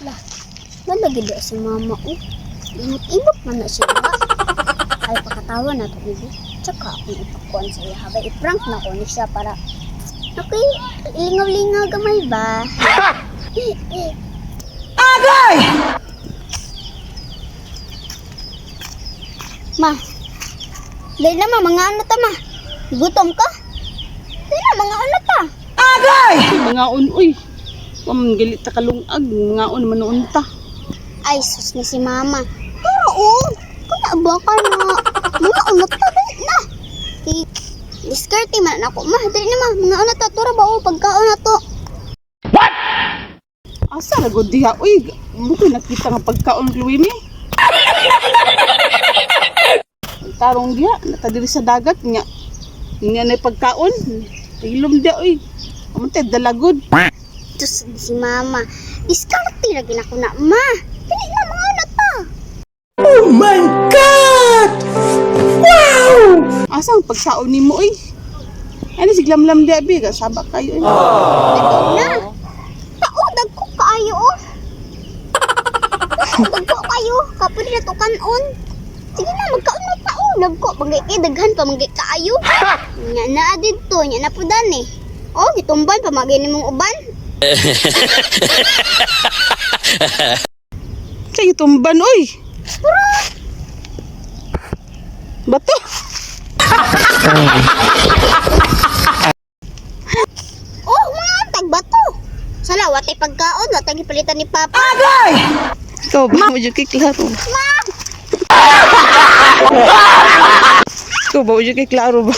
Lah, nalagi di si mama oh. Imot-imot man na siya ba? Ay, pakatawa na to ibo. Tsaka akong ipakuan sa iya habay. I-prank na ko ni siya para okay, lingaw-lingaw gamay ba? Agay! Ma, dali na ma, mga ano ta ma? Gutom ka? Dali na, mga ano ta? Agay! Mga on, uy. Pam galit ta kalungag, mga on manuon ta. Ay, sus ni si mama. Pero oh, kuna ba ka na? Mga ano ta, dali na. Kay, diskarte man ako. Ma, dali na ma, mga ano ta, tura ba oh, pagkaon na to. Asa ra gud diha, uy. Bukoy nakita nga pagkaon Chloe ni. Tarong diha, nata diri sa dagat nya. Nya na pagkaon. Ilom diha, uy. Amante dalagod. Sus ni si mama. Diskarte lagi na ko na, ma. Dali na, mga ano ta. Oh my God! Wow! Asa ang pagkaon nimo, uy? Ano si Glamlam diha, bi? Sabak kayo, uy. Dali na. Tao, dagko kaayo oh. Tao, dagko kayo. Kapo na to kanon. Sige na, magkaon na tao. Dagko, pagay kay daghan pa manggay kaayo. Nya na didto, nya na pudan eh. Oh, gitumban pa magay nimong uban. Kay tumban, uy. Bato. Oh, mga antag bato. Sala, watay pagkaon, watay gipalitan ni Papa. Agay! Ikaw ba mo jud kay klaro? Ma! Ikaw ba mo jud kay klaro ba?